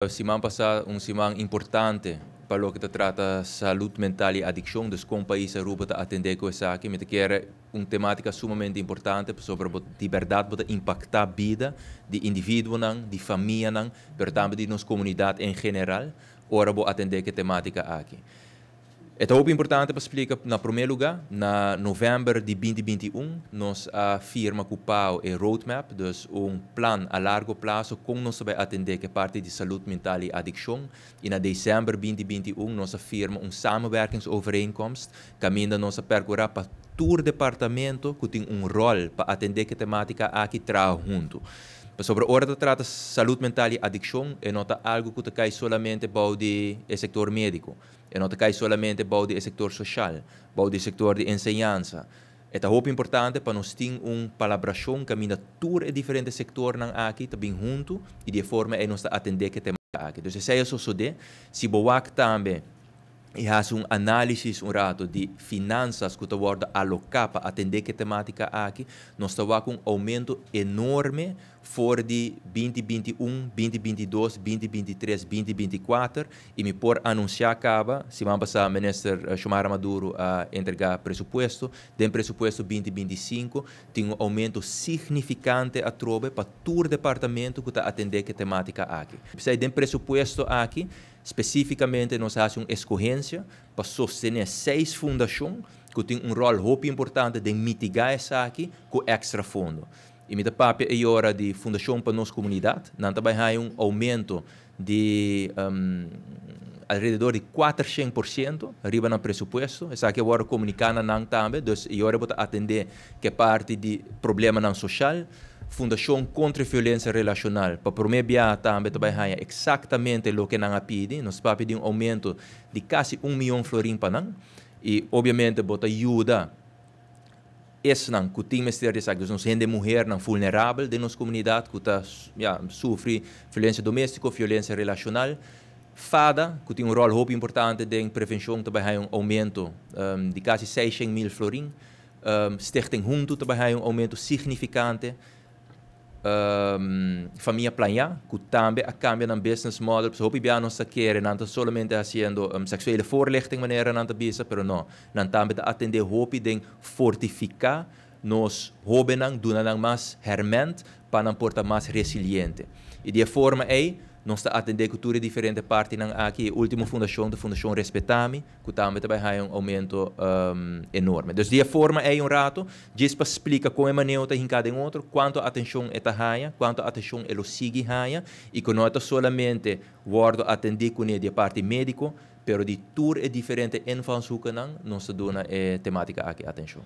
Siman pasa, un siman importante pa loke ta trata salud mental y adiccion, dus con pais Aruba ta atende cu esaki. Mi ta kere un tematica sumamente importante sobre di berdad bo ta impacta bida di individuonan, di famianan, pero tambe di nos comunidad en general, ora bo atende cu e tematica aki. E ta hopi importante pa splica. Na prome lugar, na november di 2021, nos a firma cu PAO e roadmap, dus un plan a largo plazo con nos ta bay atende cu e parti di salud mental y adiccion. Y na december 2021 nos a firma un samenwerkingsovereenkomst, caminda nos a percura pa tur departamento cu tin un rol pa atende cu e tematica aki traha hunto. Sobre ora ta trata salud mental y adiccion, e no ta algo cu ta cay solamente bou di sector medico. E no ta cay solamente bou di sector social, bou di sector di enseñansa. E ta hopi importante pa nos tin un palabracion caminda tur e diferente sectornan aki ta bin hunto y di forma ey nos ta atende cu e tema aki. Dus esey a sucede. Si bo wak tambe y haci un analisis un rato di finanzas cu ta wordo aloca pa atende cu e tematica aki, nos ta wak un aumento enorme for di 2021, 2022, 2023, 2024 y mi por anuncia caba, siman pasa minister Xiomara Maduro a entrega presupuesto, den presupuesto 2025 tin un aumento significante atrobe pa tur departamento cu ta atende cu e tematica aki. Pesey den presupuesto aki, specificamente nos a haci un escogencia pa sostene seis fundacion cu tin un rol hopi importante den mitiga esaki cu extra fondo. Y mi ta papia e ora di Fundacion pa Nos Comunidad, nan ta bay haya un aumento di alrededor di 400% riba nan presupuesto. Esaki a wordo comunica na nan tambe, dus e ora bo ta atende cu e parti di problemanan social. Fundacion contra Violencia Relacional, pa prome biaha tambe ta bay haya exactamente loke nan a pidi. Nos papia di un aumento di casi 1 miyon florin pa nan. Y obviamente bo ta yuda esnan cu tin mester di esaki, nos hende muhernan vulnerabel den nos comunidad cu ta, ja, sufri violencia domestico, violencia relacional. FADA, cu tin un rol hopi importante den prevencion, ta bay un aumento di casi 600 mil florin. Stichting Hunto ta bay un aumento significante. Famia Plania, cu tambe a cambia nan business model, so hopi bia nos ta kere nan ta solamente haciendo seksuele voorlichting, manera nan ta bisa, pero no, nan tambe ta atende hopi den fortifica nos hobennan, duna nan mas herment pa nan por ta mas resiliente. Y di e forma ey, nos ta atende cu tur e diferente partinan aki. E ultimo fundacion, e Fundacion Respetami, cu tambe ta bay un aumento enorme. Dus di e forma ey un rato, djis pa splica con e maneho ta hinca den otro, cuanto atencion e ta haya, cuanto atencion e lo sigui haya, y cu no ta solamente wordo atendi cu e parti medico, pero di tur e diferente invalshoeken, nos ta duna e tematica aki atencion.